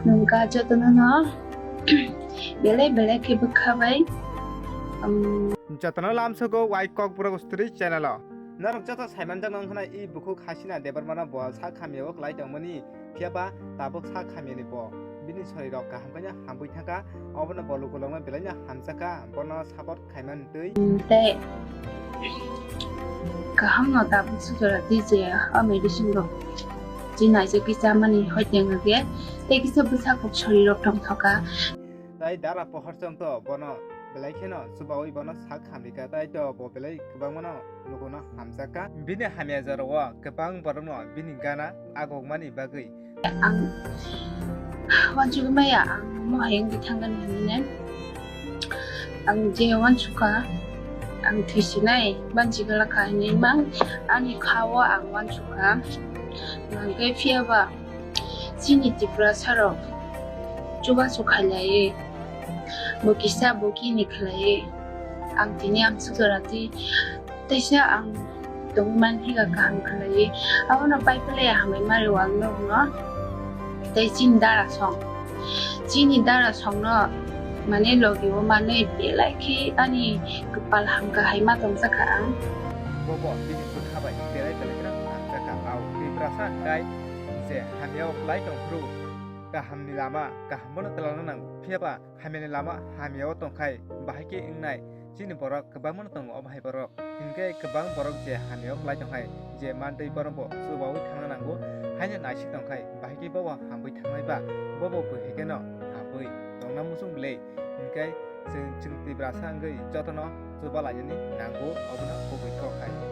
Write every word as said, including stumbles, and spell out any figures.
Nungka jotono no belai belai khe bwkha bai, um, Jotono lamsogo wai Kokborok story channel o. Norok joto saimanjak nong khna i bukhuk Hasina Debbarmano bo sak hamya o kwlai tongmani, phiyaba tabuk sak hamyani bo. Bini sorirok kaham khaino hamwi thangkha, obono bo lukulokno belaino hamjakha, bono support khaimani twi. Tei kaham no tabuk sujora twi je o medicine rok chini naijak kisa mani hoiteng age, tei kisa bwsakok sorirok tongthoka. Tai dara pohor chong to bono belai kheno chubawi bono sak hamrika, tai to bo belai kwbangmano lukuno hamjakha. Bini hamya jorao kwbang borokno bini gana agokmani bagwi. Ang wansugwi maya ang mohai wngwi thangani hinwi ne. Ang je wansukha, ang thwisinai bansi galakha hinwi mang ani khao ang wansukha. Hwnkhe phiyaba chini Tiprasa rok chubachu khailaiwi, bo kisa bo kini khlaiwi, ang tini amsuk jora twi teisa ang tongwi man higa kaham khlaiwi. Abono pai pele hambai mari wang no hwno. Tei chini dara song, chini dara song no mane logi o manwi belai khe ani kwpal hamkha hai ma tongjakha ang. Bobo bini bwkha bai belai belai kheno hamjakha. Ao Tiprasa hwnkhe je hamya o kwlai tong phuru kahamni lama kaham bono twlangna nango, phiyaba hamyani lama hamya o tongkhai bahai khe wngnai. Chini borok kwbangma no tongo omo hai borok, hinkhe kwbang borok je hamya o kwlai tonghai, je mantwi bono bo chubawi thangna nango, haino naisik tongkhai, bahai khe bobo hamwi thangnai ba, bobo bwhai kheno hamwi tongna muchung bwle, hinkhe chwng, chwng Tiprasa wngwi jotono chuba lainani nango, obono kubui kok hai.